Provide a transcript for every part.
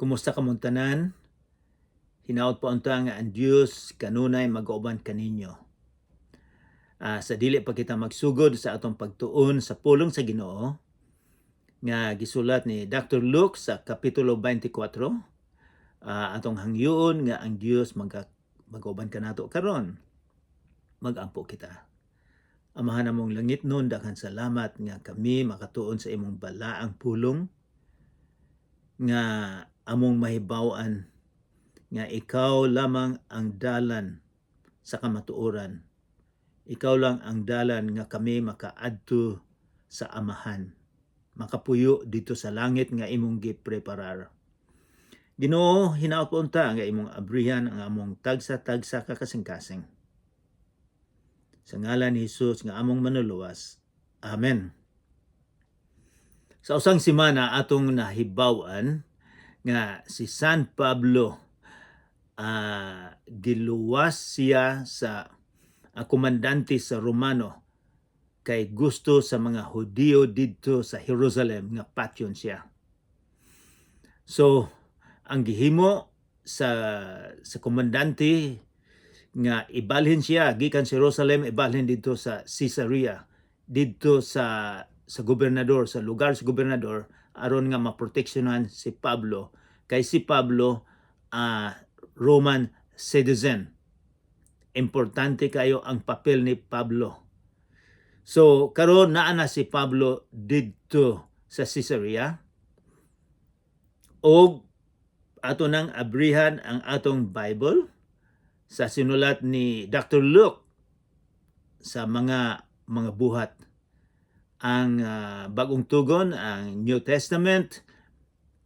Kumusta kamong tanan? Hinaot po unta nga ang Dios kanunay magauban kaninyo. Sa dili pa kita magsugod sa atong pagtuon sa pulong sa Ginoo nga gisulat ni Dr. Luke sa Kapitulo 24, atong hangyoon nga ang Dios magauban kanato karon. Magampo kita. Amahan namong langitnon, daghan salamat nga kami makatuon sa imong balaang pulong nga among mahibaw-an nga ikaw lamang ang dalan sa kamatuoran. Ikaw lang ang dalan nga kami makaadto sa Amahan. Makapuyo didto sa langit nga imong gipreparar. Ginoo, hinaot po unta nga imong abrihan ang among tagsa-tagsa ka kasing-kasing. Sa ngalan ni Jesus nga among Manluluwas. Amen. Sa usang semana, atong nahibaw-an nga si San Pablo, giluwas siya sa komandante sa Romano kay gusto sa mga Hudiyo didto sa Jerusalem nga patyon siya. So ang gihimo sa komandante nga ibalhin siya gikan sa Jerusalem, ibalhin didto sa Caesarea, didto sa gobernador, sa lugar sa gobernador, aron nga maproteksyonan si Pablo kay si Pablo Roman citizen. Importante kayo ang papel ni Pablo. So karon naa na si Pablo didto sa Caesarea og ato nang abrihan ang atong Bible sa sinulat ni Dr. Luke sa mga buhat. Ang Bagong Tugon, ang New Testament,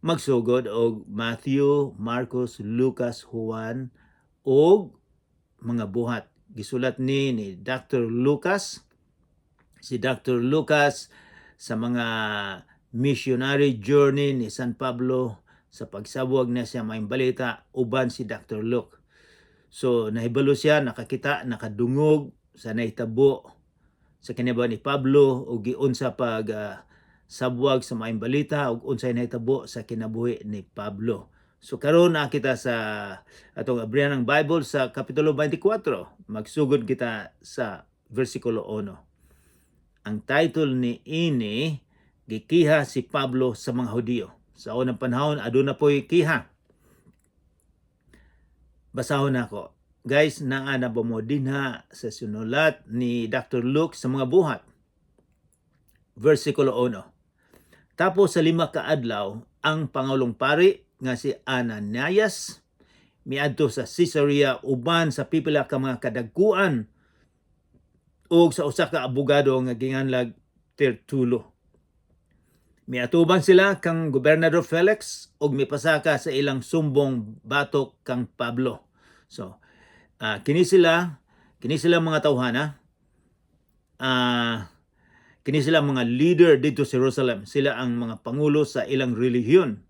magsugod og Matthew, Marcos, Lucas, Juan og mga buhat. Gisulat ni Dr. Lucas. Si Dr. Lucas, sa mga missionary journey ni San Pablo, sa pagsabwag na siya maayong balita, uban si Dr. Luke. So nahibalo siya, nakakita, nakadungog sa nahitabo sa kinabuhi ni Pablo ug giunsa pag sabwag sa maayong balita ug unsay nahitabo sa kinabuhi ni Pablo. So karon na kita sa atong abrihan ng Bible sa Kapitulo 24. Magsugod kita sa versikulo 1. Ang title ni ini, "Gikiha si Pablo sa mga Hudiyo." Sa unang panahon, aduna po'y kiha. Basahon nako. Guys, naa na ba mo dinha sa sinulat ni Dr. Luke sa mga buhat? Versikulo 1. Tapos sa 5 ka adlaw, ang pangulong pari nga si Ananias miadto sa Caesarea uban sa pipila ka mga kadagkuan ug sa usa ka abogado nga ginganlag Tertulo. Miatubang sila kang Gobernador Felix ug mipasaka sa ilang sumbong batok kang Pablo. So, kini sila mga tawhana. Kini sila mga leader didto sa Jerusalem. Sila ang mga pangulo sa ilang relihiyon.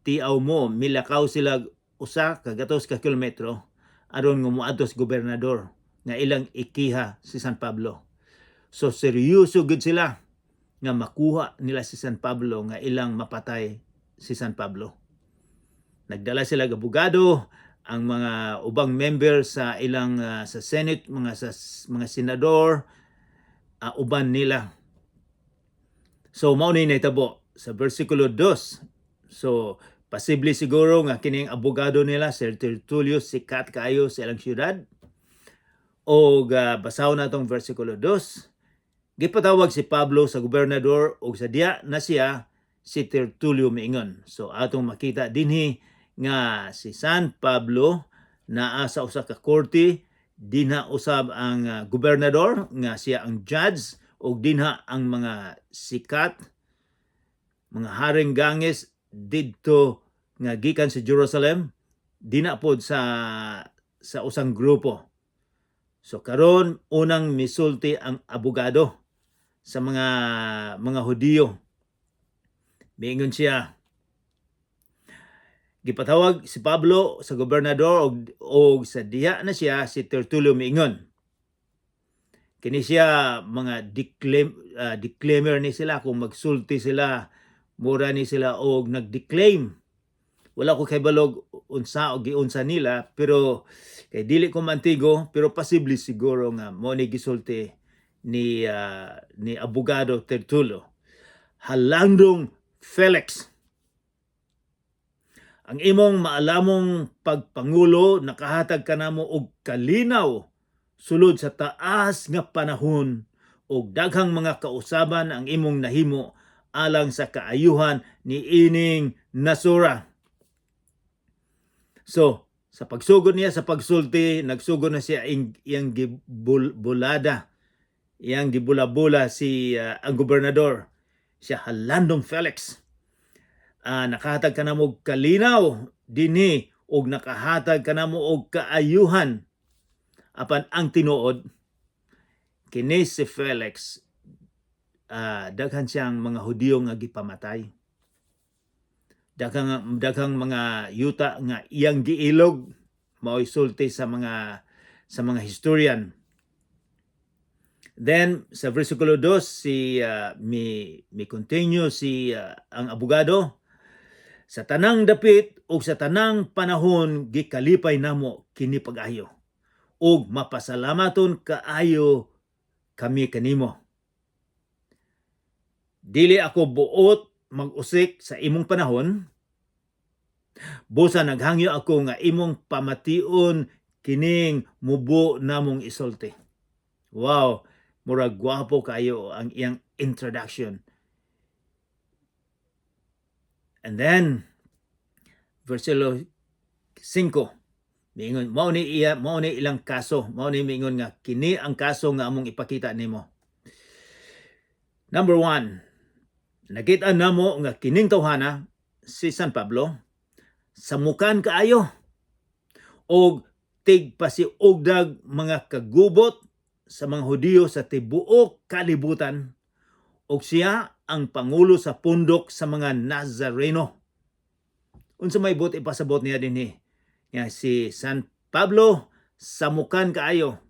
Tiaw mo, milakaw sila 100 ka kilometro aron nga moadto sa gobernador nga ilang ikiha si San Pablo. So seryoso gud sila nga makuha nila si San Pablo, nga ilang mapatay si San Pablo. Nagdala sila og abogado, ang mga ubang member sa ilang sa Senate, mga senador, uban nila. So mao ni nahitabo sa versikulo 2. So posible siguro nga kining abogado nila, Sir Tertullio, sikat kaayo sa ilang syudad. O basahon natong versikulo 2. Gipatawag si Pablo sa gobernador ug sa diha na siya si Tertulio miingon. So atong makita dinhi nga si San Pablo naa sa usa ka korte, dinha usab ang gobernador nga siya ang judge ug dinha ang mga sikat, mga haring gangis didto nga gikan sa Jerusalem, dinha pod sa usang grupo. So karon unang misulti ang abogado sa mga Hudiyo. Miingon siya, gipatawag si Pablo sa gobernador og sa diha na siya si Tertulio miingon. Kini siya mga declaimer ni sila. Kung magsulti sila, mura ni sila og nagdeclaim. Wala ko kahibalog unsa o giunsa nila, pero kay dili ko mantigo, pero posible siguro nga mo ni gisulti ni abogado Tertulo. "Halandong Felix, ang imong maalamong pagpangulo nakahatag kanamo og kalinaw sulod sa taas nga panahon, ug daghang mga kausaban ang imong nahimo alang sa kaayuhan ni ining nasura." So, sa pagsugod niya sa pagsulti, nagsugod na siya iyang gibulada, iyang gibula-bula si ang gobernador. Siya, "Halandong Felix. Nakahatag ka namo og kalinaw dinhi og nakahatag ka namo og kaayuhan." Apan ang tinuod, kini si Felix, daghan siyang mga Hudiyo nga gipamatay. Daghang mga yuta nga iyang giilog, mao'y sulti sa mga historian. Then sa versikulo 2, si mi continue si ang abogado, "Sa tanang dapit ug sa tanang panahon gikalipay namo kini pag-ayo ug mapasalamaton kaayo kami kanimo. Dili ako buot mag-usik sa imong panahon, busa naghangyo ako nga imong pamation kining mubo namong isulti." Wow, murag gwapo kayo ang iyang introduction. And then versikulo 5, miingon mao ni ilang kaso, mao ni miingon nga kini ang kaso nga among ipakita nimo. "Number 1, nakita namo nga kining tawhana, si San Pablo, samukan kaayo og tigpasiugdag mga kagubot sa mga Hudiyo sa tibuok kalibutan, ug siya ang pangulo sa pundok sa mga Nazareno." Unsa may buot ipasabot niya dinhi? Nga si San Pablo samukan kaayo,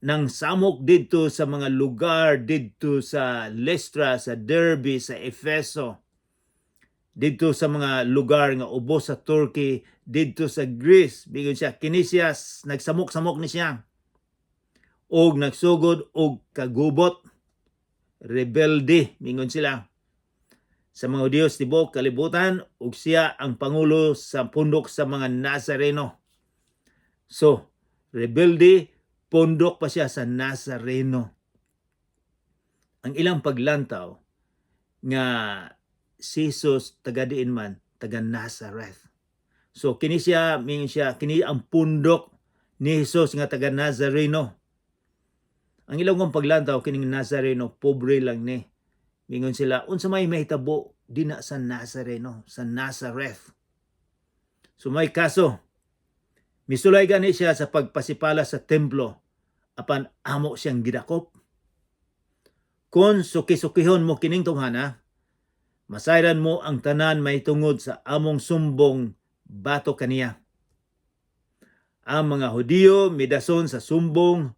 nang samok didto sa mga lugar didto sa Lystra, sa Derbe, sa Efeso, didto sa mga lugar nga ubos sa Turkey, didto sa Greece. Bigon siya, kini siya nagsamok-samok ni siya og nagsugod og kagubot, rebelde mingon sila, sa mga Hudiyo sa tibuok kalibutan, ug siya ang pangulo sa pundok sa mga Nazareno. So, rebelde, pundok pa siya sa Nazareno. Ang ilang paglantaw nga si Jesus taga diin man, taga Nazareth. So kini siya, mingon siya, kini ang pundok ni Jesus nga taga Nazareno. Ang ilang paglantaw, kining Nazareno pobre lang ni. Mingon sila, unsa may mahitabo dina sa Nazareno, sa Nazareth? So may kaso. Misulay gani siya sa pagpasipala sa templo apan amo siyang gidakop. Kung suki-sukihon mo kining tawhana, masayran mo ang tanan mahitungod sa among sumbong batok kaniya." Ang mga Hudiyo midason sa sumbong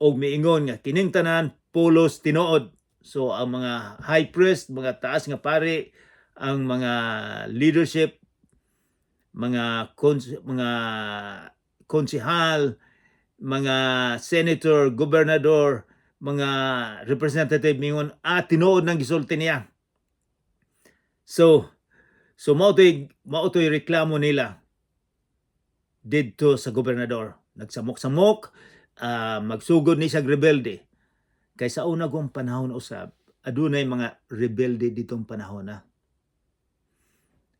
og miingon nga kining tanan pulos tinuod. So ang mga high priest, mga taas nga pari, ang mga leadership, mga konsehal, mga senator, gobernador, mga representative mingon, tinuod nang gisulti niya. So mao to'y reklamo nila didto sa gobernador. Nagsamok-samok, magsugod ni siya rebelde. Kay sa una kong panahon usab, adunay mga rebelde ditong panahon na.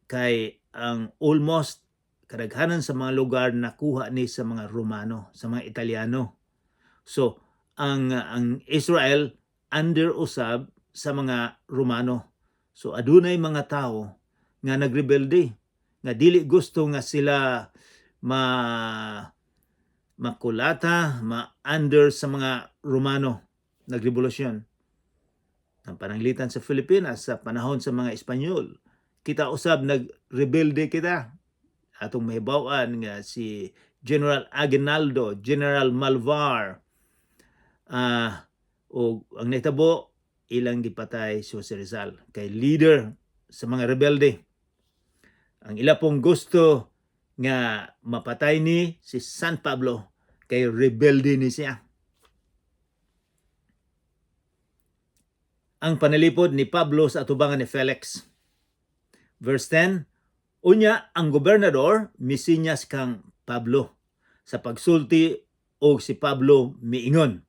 Kay ang almost kadaghanan sa mga lugar nakuha ni sa mga Romano, sa mga Italiano. So, ang Israel under usab sa mga Romano. So adunay mga tao nga nagrebelde, nga dili gusto nga sila makulata, ma-under sa mga Romano, nagrevolusyon. Ang pananglitan sa Pilipinas sa panahon sa mga Espanyol, kita usab nagrebelde kita. Atong mahibaw-an nga si General Aguinaldo, General Malvar, o ang nahitabo, ilang gipatay si Jose Rizal kay leader sa mga rebelde. Ang ila pong gusto nga mapatay ni si San Pablo kay rebelde ni siya. Ang panalipod ni Pablo sa atubangan ni Felix. Verse 10, unya ang gobernador misinyas kang Pablo sa pagsulti og si Pablo miingon.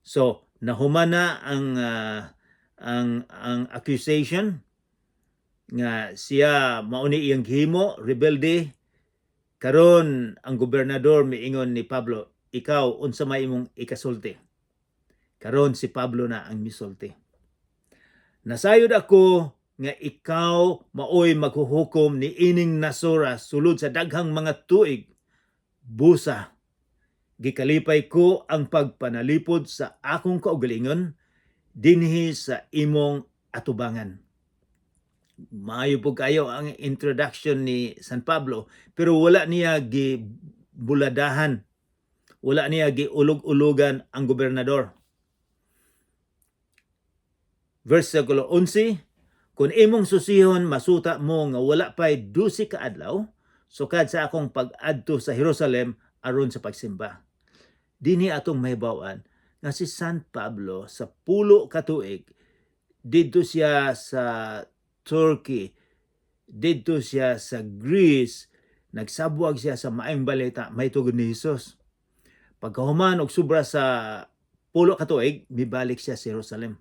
So nahuman na ang accusation nga siya mauni iyang gihimo, rebelde. Karon ang gobernador miingon ni Pablo, "Ikaw, unsa may imong ikasulti?" Karon si Pablo na ang misulti. "Nasayod ako nga ikaw maoy maghuhukom ni ining nasura sulod sa daghang mga tuig. Busa gikalipay ko ang pagpanalipod sa akong kaugalingon dinhi sa imong atubangan." Maayo po kayo ang introduction ni San Pablo, pero wala niya gibuladahan. Wala niya giulog-ulugan ang gobernador. Verse 11, "Kung imong susihon, masuta mo nga wala pa'y 12 ka adlaw sukad sa akong pag-adto sa Jerusalem aron sa pagsimba." Dinhi atong mahibaw-an nga si San Pablo sa 10 ka tuig didto siya sa Turkey, didto siya sa Greece, nagsabwag siya sa maayong balita mahitungod ni Jesus. Pagkahuman og sobra sa 10 ka tuig, mibalik siya sa Jerusalem.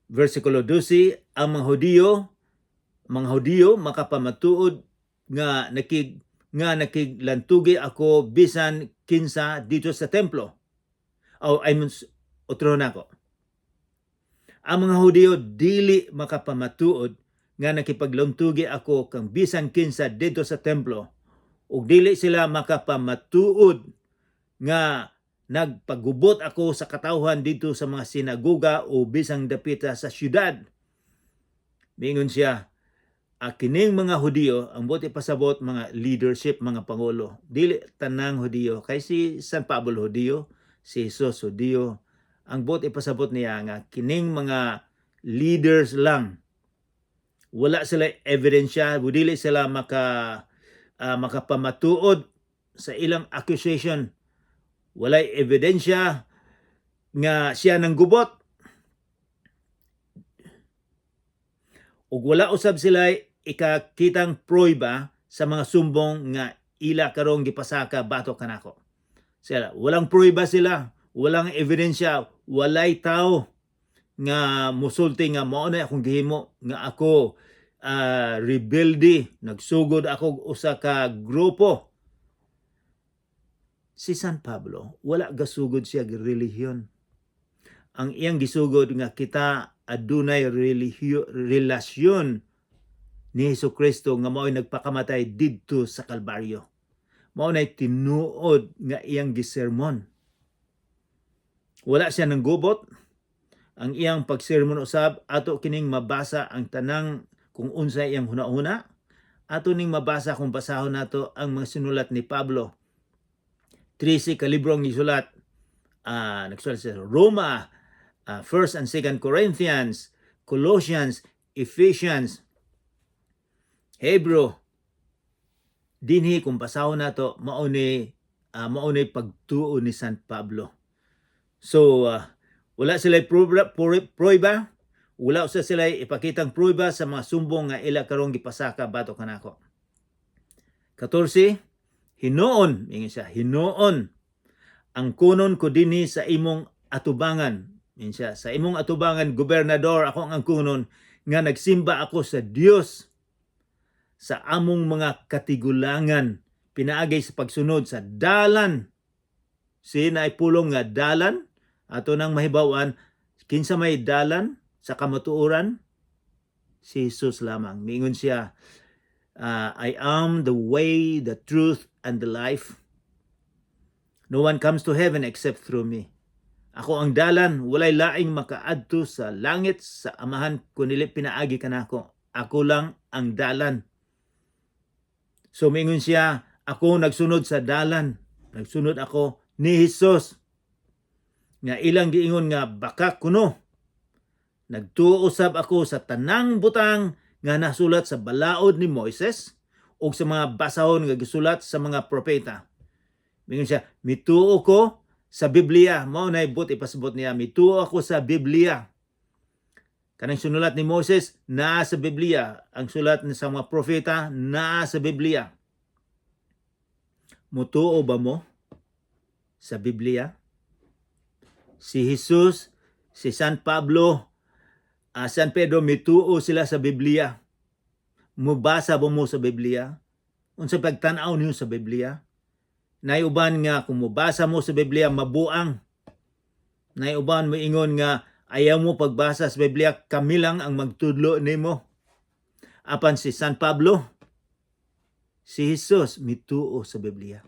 Versikulo 12, "Ang mga Hudiyo makapamatuod nga nakiglantugi ako bisan kinsa dito sa templo." Oh, I mean, otro na ako. "Ang mga Hudiyo dili makapamatuod nga nakipaglantugi ako kang bisan kinsa dito sa templo, ug dili sila makapamatuod nga nagpagubot ako sa katawhan dito sa mga sinagoga o bisang dapita sa syudad." Mingon siya, kining mga Hudiyo, ang buot ipasabot, mga leadership, mga pangulo. Dili tanang Hudiyo. Kay si San Pablo Hudiyo, si Jesus Hudiyo. Ang buot ipasabot niya nga kining mga leaders lang, wala sila ebidensya, dili sila makapamatuod sa ilang accusation. Walay ebidensya nga siya nang gubot. Ug wala usab sila ikakitang prueba sa mga sumbong nga ila karong gipasaka batok kanako. Sila, walang prueba sila, walang ebidensya, walay tao nga musulti nga mao na akong gihimo nga ako rebelde, nagsugod ako usa ka grupo. Si San Pablo, wala gasugod siya relihiyon. Ang iyang gisugod nga kita adunay relasyon ni Hesus Kristo nga mao'y nagpakamatay didto sa Kalbaryo. Mao nay tinuod nga iyang gisermon. Wala siya nang gubot. Ang iyang pagsermon usab, ato kining mabasa ang tanang kung unsa iyang hunahuna. Ato ning mabasa kung basahon nato ang mga sinulat ni Pablo. 13 ka libro ang gisulat. Nagsulat siya sa Roma, 1st and 2nd Corinthians, Colossians, Ephesians, Hebrew. Dinhi kung basahon nato, mao ni pagtuo ni San Pablo. So wala sila prueba, wala usa sila ipakitang prueba sa mga sumbong nga ila karong gipasaka batok kanako. 14, "Hinuon," ingon siya, "hinuon ang kunon ko dinhi sa imong atubangan." Ingon siya, "Sa imong atubangan, gobernador, ako ang kunon nga nagsimba ako sa Dios sa among mga katigulangan pinaagay sa pagsunod sa dalan." Sina ay pulong nga dalan, ato nang mahibawan kinsa may dalan sa kamatuoran, si Jesus lamang. Miingon siya, "I am the way, the truth, and the life. No one comes to heaven except through me." Ako ang dalan, walay laing makaadto sa langit sa Amahan kun dili pinaagi kanako. Ako lang ang dalan. So mingon siya, ako nagsunod sa dalan. Nagsunod ako ni Jesus. Nga ilang giingon nga baka kuno. Nagtuo usab ako sa tanang butang nga nasulat sa balaod ni Moises ug sa mga basahon nga gisulat sa mga propeta. Mingon siya, mituo ko sa Biblia. Mao na buot ipasabot niya, mituo ako sa Biblia. Kanang sinulat ni Moses, naa sa Biblia. Ang sulat ni sa mga propeta, naa sa Biblia. Mutuo ba mo sa Biblia? Si Jesus, si San Pablo, San Pedro, mituo sila sa Biblia. Mubasa ba mo sa Biblia? Unsa pagtan-aw niyo sa Biblia? Naay uban nga kung mubasa mo sa Biblia, mabuang. Naay uban moingon nga ayaw mo pagbasa sa Biblia, kami lang ang magtudlo nimo. Apan si San Pablo, si Jesus mituo sa Biblia.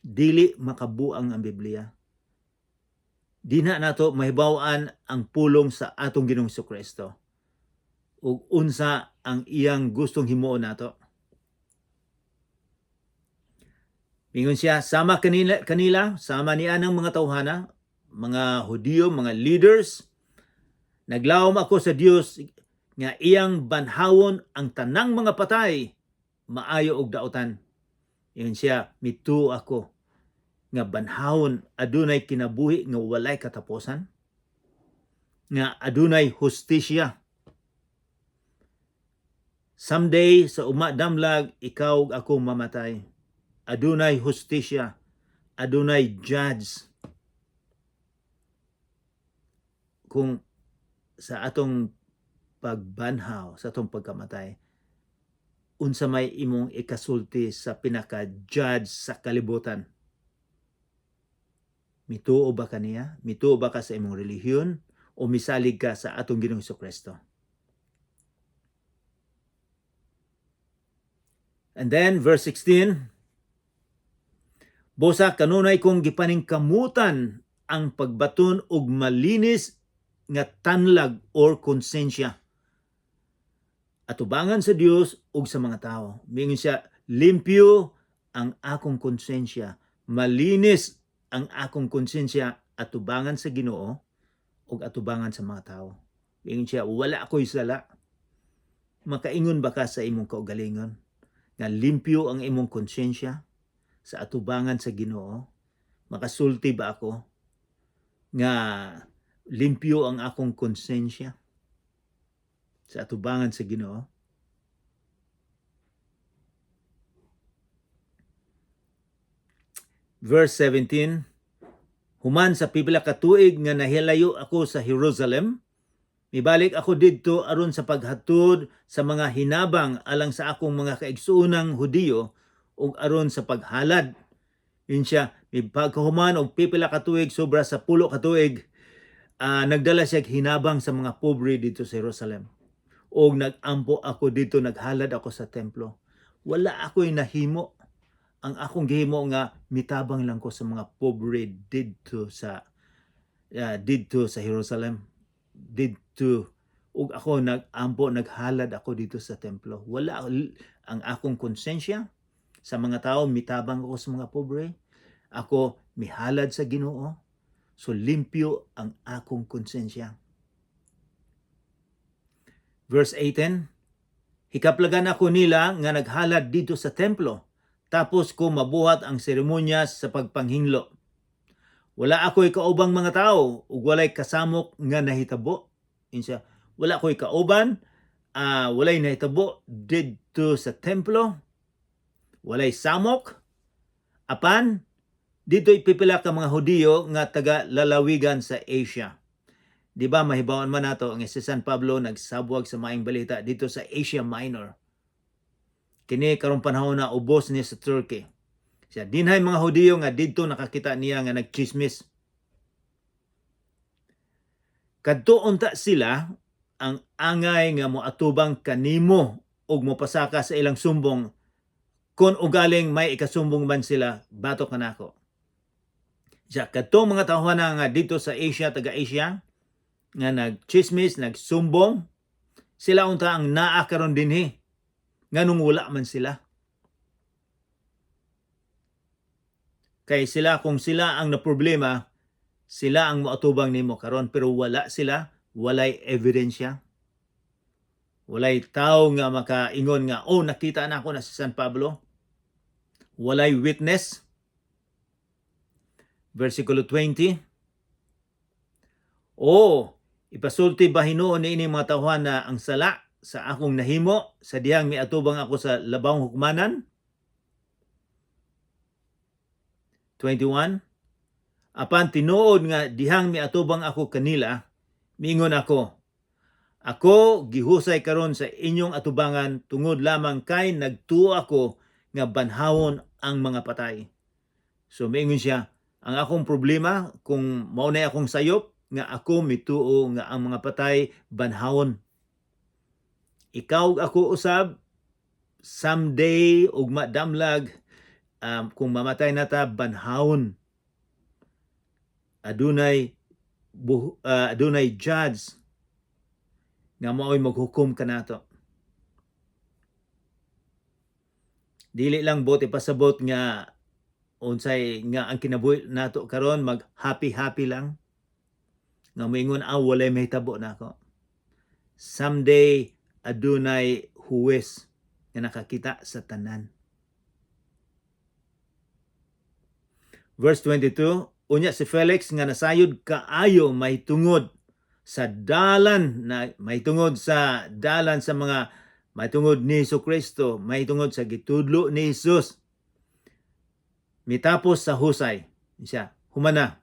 Dili makabuang ang Biblia. Dinha nato mahibaw-an ang pulong sa atong Ginoong Kristo ug unsa ang iyang gustong himuon nato. Mingon siya, sama kanila, sama niya ng mga tawhana, mga Hudiyo, mga leaders, naglawom ako sa Dios nga iyang banhawon ang tanang mga patay, maayo og dautan. Ingon siya, mituo ako nga banhawon adunay kinabuhi nga walay katapusan, nga adunay hustisya. Someday sa umadamlag ikaw ug ako mamatay. Adunay hustisya, adunay judge. Kung sa atong pagbanhaw, sa atong pagkamatay, unsa may imong ikasulti sa pinaka-judge sa kalibutan? Mituo ba ka niya? Mituo ba ka sa imong relihiyon? O misalig ka sa atong Ginoong Kristo? And then, verse 16, Busa kanunay kong gipaningkamutan ang pagbaton og malinis nga tanlag or konsensya atubangan sa Dios ug sa mga tao. Mingon siya, limpyo ang akong konsensya, malinis ang akong konsensya atubangan sa Ginoo ug atubangan sa mga tao. Mingon siya, wala ako'y sala. Makaingon ba ka sa imong kaugalingon nga limpyo ang imong konsensya sa atubangan sa Ginoo? Makasulti ba ako nga limpyo ang akong konsensya sa atubangan sa Ginoo? Verse 17, Human sa pipila ka tuig nga nahilayo ako sa Jerusalem, mibalik ako didto aron sa paghatod sa mga hinabang alang sa akong mga kaigsuonang Hudiyo ug aron sa paghalad. Yun siya, pagkahuman og pipila ka tuig, sobra sa 10 ka tuig, nagdala siya hinabang sa mga pobre dito sa Jerusalem. Og nagampo ako dito, naghalad ako sa templo. Wala ako'y nahimo. Ang akong gihimo nga mitabang lang ko sa mga pobre didto sa Jerusalem. Didto ug ako nagampo, naghalad ako dito sa templo. Wala ang akong konsensya sa mga tao, mitabang ako sa mga pobre. Ako mihalad sa Ginoo. So limpyo ang akong konsensya. Verse 18, Hikaplagan ako nila nga naghalad dito sa templo. Tapos ko mabuhat ang seremonya sa pagpanghinlo. Wala ako'y kaubang mga tao ug walay kasamok nga nahitabo. Insa, wala ako'y kauban, walay nahitabo didto sa templo. Walay samok. Apan dito'y pipila ka mga Hudiyo nga taga lalawigan sa Asia. Di ba mahibawan man nato ang si San Pablo nagsabwag sa maayong balita dito sa Asia Minor. Kini karong panahon na ubos niya sa Turkey. Siya dinhay mga Hudiyo nga didto nakakita niya nga nagchismis. Kadto unta sila ang angay nga moatubang kanimo ug mopasaka sa ilang sumbong, kon ugaling may ikasumbong man sila batok kanako. Siya kadto mga tawhana nga didto sa Asia, taga Asia nga nagchismis, nagsumbong, sila unta ang naa karon dinhi nganong wala man sila. Kay sila, kung sila ang naproblema, sila ang moatubang nimo karon, pero wala sila, walay ebidensya. Walay tao nga makaingon nga, "Oh, nakita na ako na si San Pablo." Walay witness. Versikulo 20. "Oh, ipasulti ba hinuon niini mga tawhan na ang sala sa akong nahimo sa dihang miatubang ako sa labawng hukmanan?" 21. "Apan tinuod nga dihang miatubang ako kanila, miingon ako, 'Ako gihusay karon sa inyong atubangan tungod lamang kay nagtuo ako nga banhawon ang mga patay.'" So miingon siya, ang akong problema kung mao na akong sayop nga ako mituo nga ang mga patay banhawon. Ikaw, ako usab, someday ugma damlag, kung mamatay na ta, banhawon. Adunay judge nga mao'y maghukom kanato. Dili lang buot ipasabot nga unsay nga ang kinabuhi nato karon mag happy happy lang nga moingon, "Ah, walay mahitabo nako." Someday adunay huwes nga nakakita sa tanan. Verse 22, unya si Felix nga nasayod kaayo mahitungod sa dalan na mahitungod sa dalan sa mga mahitungod ni Jesu Kristo, mahitungod sa gitudlo ni Jesus, mitapos sa husay siya, humana.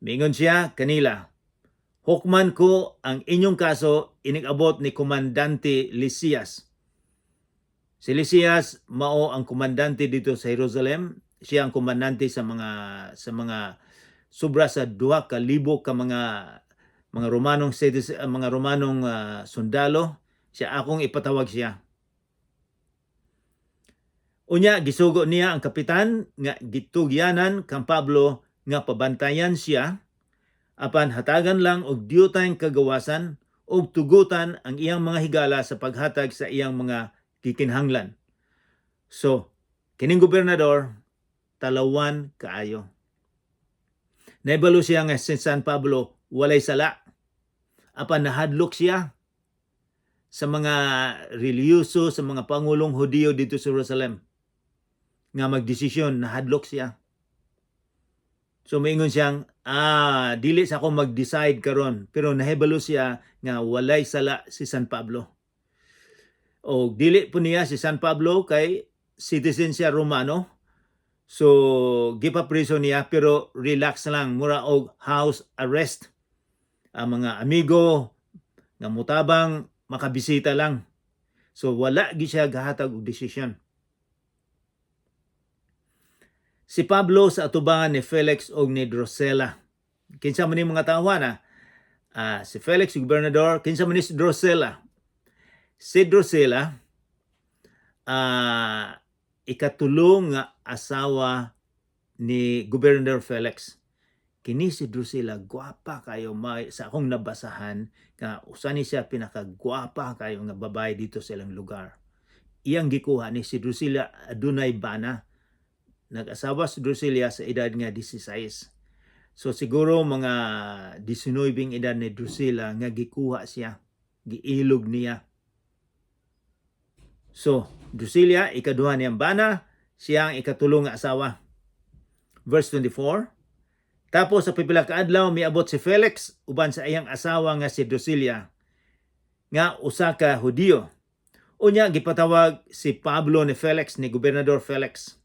Mingon siya kanila, "Hukman ko ang inyong kaso inig-abot ni Komandante Lysias." Si Lysias mao ang komandante dito sa Jerusalem. Siya ang komandante sa mga sobra sa 2,000 ka mga Romanong citizen, mga Romanong sundalo. Siya, akong ipatawag siya. Unya gisugo niya ang kapitan nga gitugyanan kang Pablo nga pabantayan siya apan hatagan lang og diutay kagawasan ug tugutan ang iyang mga higala sa paghatag sa iyang mga gikinahanglan. So, kining gobernador talawan kaayo. Naibalo siya nga si San Pablo walay sala. Apan nahadlok siya sa mga relihiyoso, sa mga pangulong Hudiyo dito sa Jerusalem nga magdesisyon, nahadlok siya. So maingon siyang, "Ah, dili sa ako mag-decide karon," pero nahibalo siya nga walay sala si San Pablo. O dili po niya si San Pablo kay citizen siya Romano. So gipapriso niya pero relax lang, mura og house arrest. Ang mga amigo nga mutabang makabisita lang. So wala gi siya gahatag og desisyon. Si Pablo sa atubangan ni Felix og ni Drusilla. Kinsa man ni mga tawhan na? Si Felix, gobernador, kinsa man ni si Drusilla? Si Drusilla, ikatulong nga asawa ni Gobernador Felix. Kini si Drusilla, gwapa kayo, may, sa akong nabasahan nga usa ni siya pinakagwapa kayo nga babae dito sa ilang lugar. Iyang gikuha ni si Drusilla, adunay bana. Nag-asawa si Drusilla sa edad nga 16. So siguro mga 19 edad ni Drusilla nga gikuha siya, giilog niya. So, Drusilla, ikaduha niyang bana, siya ang ikatulong nga asawa. Verse 24, tapos sa pipila ka adlaw miabot si Felix uban sa iyang asawa nga si Drusilla nga usa ka Hudiyo. Unya gipatawag si Pablo ni Felix, ni Gobernador Felix.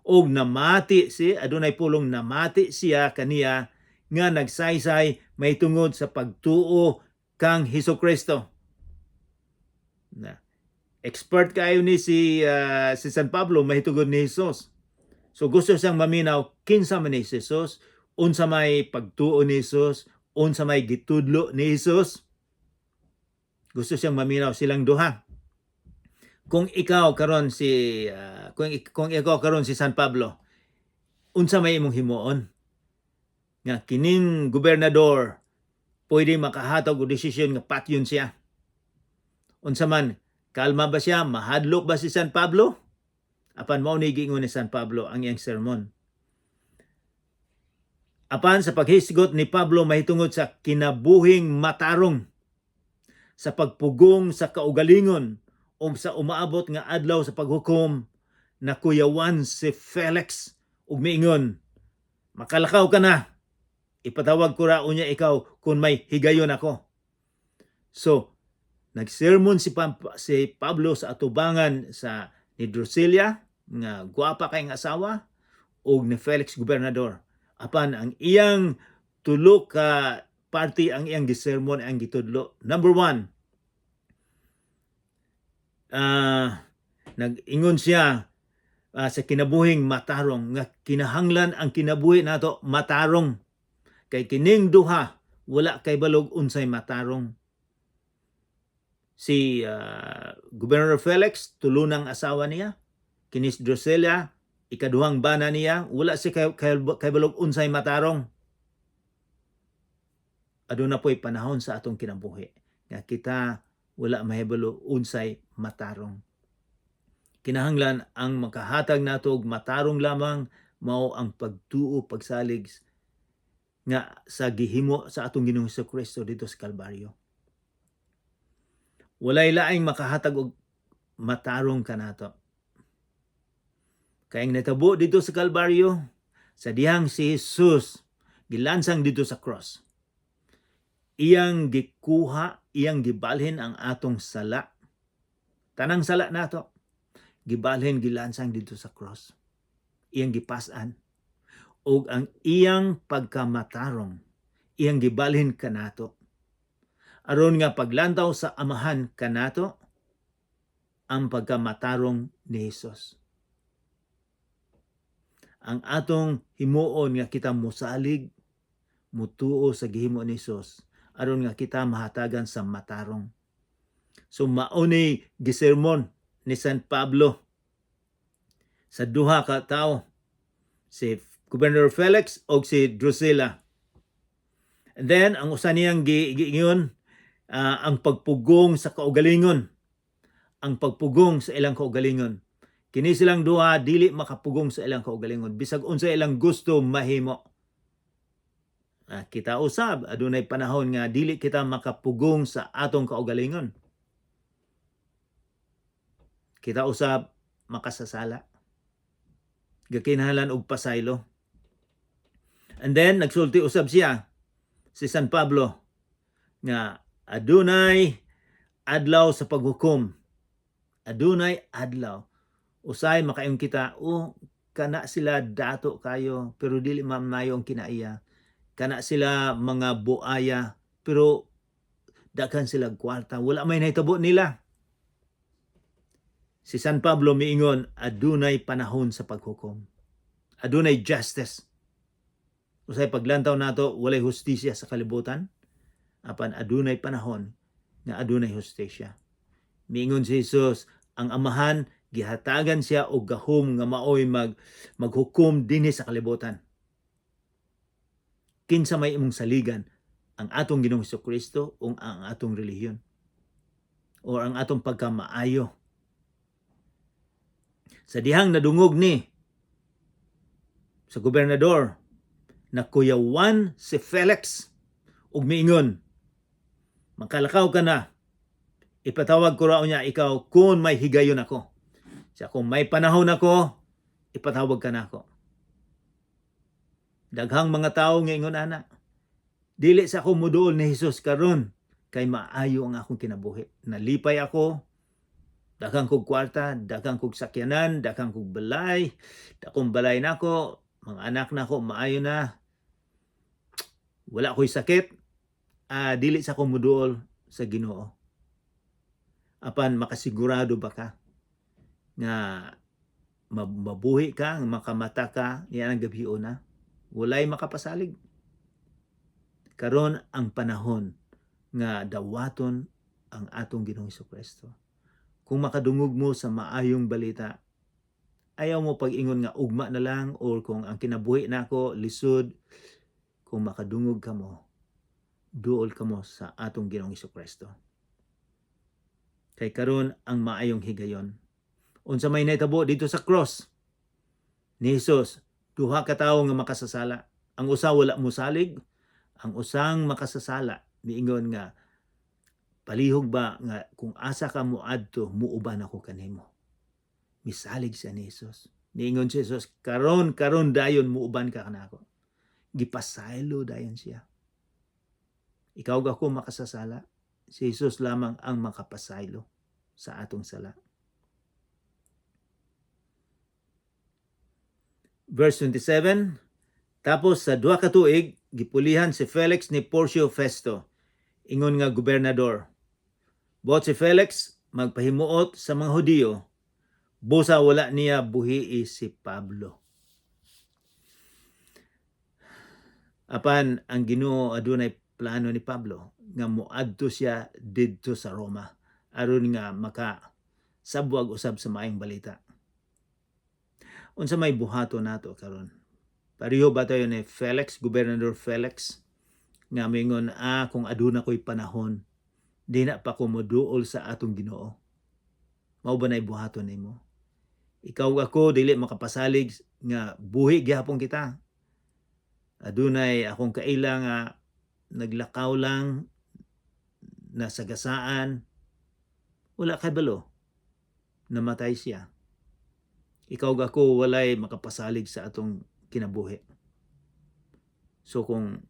Og namati si adunay pulong namati siya kaniya nga nagsaysay mahitungod sa pagtuo kang Hesus Kristo. Na expert kayo ni si San Pablo mahitungod ni Jesus. So gusto siyang maminaw kinsa man ni Jesus, unsa may pagtuo ni Jesus, unsa may gitudlo ni Jesus. Gusto siyang maminaw silang duha. Kung ikaw karon si San Pablo, unsa may imong himuon? Nga kining gobernador pwede makahatag og desisyon nga patyon siya. Unsa man, kalma ba siya? Mahadlok ba si San Pablo? Apan mao ni giingon ni San Pablo ang iyang sermon. Apan sa paghisgot ni Pablo mahitungod sa kinabuhing matarong, Sa pagpugong sa kaugalingon ug sa umaabot nga adlaw sa paghukom, nakuyawan si Felix ug miingon, "Makalakaw ka na. Ipatawag ko ra unya ikaw kung may higayon ako." So, nagsermon si Pablo sa atubangan sa ni Drusilla nga gwapa kay nga asawa ug ni Felix gobernador. Apan ang iyang tulo ka party ang iyang gisermon, ang gitudlo. Number 1, nag-ingon siya sa kinabuhing matarong, nga kinahanglan ang kinabuhi nato matarong kay kining duha wala kay balog unsay matarong. Si Governor Felix, tulo nang asawa niya. Kini si Drusilla, ikaduhang bana niya. Wala si kay balog unsay matarong. Aduna po'y panahon sa atong kinabuhi nga kita wala mahibalo unsay matarong. Kinahanglan ang makahatag nato og matarong lamang mao ang pagtuo, pagsalig nga sa gihimo sa atong Ginoong Kristo dito sa Kalbaryo. Walay laing makahatag og matarong kanato. Kay ang natabo dito sa Kalbaryo, sa dihang si Jesus gilansang dito sa cross, iyang gikuha, iyang gibalhin ang atong sala. Tanang sala nato, gibalhin, gilansang dito sa cross. Iyang gipas-an. Og ang iyang pagkamatarong, iyang gibalhin kanato. Aron nga paglantaw sa Amahan kanato, ang pagkamatarong ni Jesus. Ang atong himuon nga kita musalig, mutuo sa gihimo ni Jesus, aron nga kita mahatagan sa matarong. So mao ni gisermon ni San Pablo sa duha ka tawo, si Governor Felix o si Drusilla. And then ang usa niyang giingon, ang pagpugong sa kaugalingon. Ang pagpugong sa ilang kaugalingon. Kini silang duha dili makapugong sa ilang kaugalingon bisag unsa ilang gusto mahimo. Kita usab adunay panahon nga dili kita makapugong sa atong kaugalingon. Kita usab makasasala. Gakinahanglan og pasaylo. And then nagsulti usab siya, si San Pablo, nga adunay adlaw sa paghukom. Adunay adlaw. Usay makaingon kita, "Oh, kana sila dato kayo," pero dili man maayo ang kinaiya. Kana sila mga buaya, pero daghan sila kwarta, wala may nahitabo nila. Si San Pablo miingon, adunay panahon sa paghukom. Adunay justice. Usay paglantaw nato, walay hustisya sa kalibutan, apan adunay panahon nga adunay hustisya. Miingon si Jesus, ang Amahan gihatagan siya og gahom nga maoy maghukom dinhi sa kalibutan. Kinsa may imong saligan, ang atong Ginoong Kristo o ang atong relihiyon o ang atong pagkamaayo? Sa dihang nadungog ni sa gobernador, nakuyawan si Felix ug miingon, "Makalakaw ka na. Ipatawag ko raw niya ikaw kung may higayon ako." Siya, kung may panahon ako, ipatawag ka na ako. Daghang mga tao ngayon ana. Dili sa ako muduol ni Jesus karon kay maayo ang akong kinabuhi. Nalipay ako, daghang kog kwarta, daghang kog sakyanan, daghang kog balay, dakong balay nako, mga anak nako maayo na. Wala ko'y sakit. Dili sa ako muduol sa Ginoo. Apan makasigurado ba ka nga mabuhi ka, makamata ka niya ang gabi na? Walay makapasalig. Karon ang panahon nga dawaton ang atong Ginoong Kristo. Kung makadungog mo sa maayong balita, ayaw mo pag-ingon nga ugma na lang or kung ang kinabuhi nako lisod. Kung makadungog ka mo, duol ka mo sa atong Ginoong Kristo. Kay karon ang maayong higayon. Unsa may nahitabo dito sa cross ni Jesus, duha ka tawo nga makasasala. Ang usa wala mosalig, ang usang makasasala miingon nga Palihog ba nga kung asa ka moadto, muuban ako kanimo. Misalig siya ni Jesus. Niingon si Jesus, "Karon, karon dayon muuban ka kanako." Gipasaylo dayon siya. Ikaw ug ako makasasala. Si Jesus lamang ang makapasaylo sa atong sala. Verse 27, tapos sa 2 ka tuig, gipulihan si Felix ni Porcio Festo, ingon nga gobernador. Buot si Felix magpahimuot sa mga Hudiyo, busa wala niya buhii si Pablo. Apan ang Ginoo adunay plano ni Pablo nga moadto siya didto sa Roma aron nga maka sabwag usab sa maayong balita. Unsa may buhaton nato karon? Pareho ba tayo ni Felix, Gobernador Felix, nga mingon, "Ah, kung aduna ko'y panahon, di na pa ko moduol sa atong Ginoo"? Mao ba na buhaton nimo? Ikaw ug ako dili makapasalig nga buhi gihapon kita. Adunay akong kaila nga naglakaw lang, nasagasaan, wala kay balo, namatay siya. Ikaw ug ako walay makapasalig sa atong kinabuhi. So kung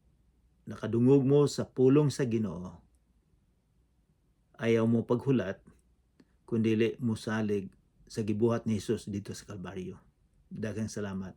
nakadungog mo sa pulong sa Ginoo, ayaw mo paghulat kun dili mo salig sa gibuhat ni Jesus dito sa Kalbaryo. Daghang salamat.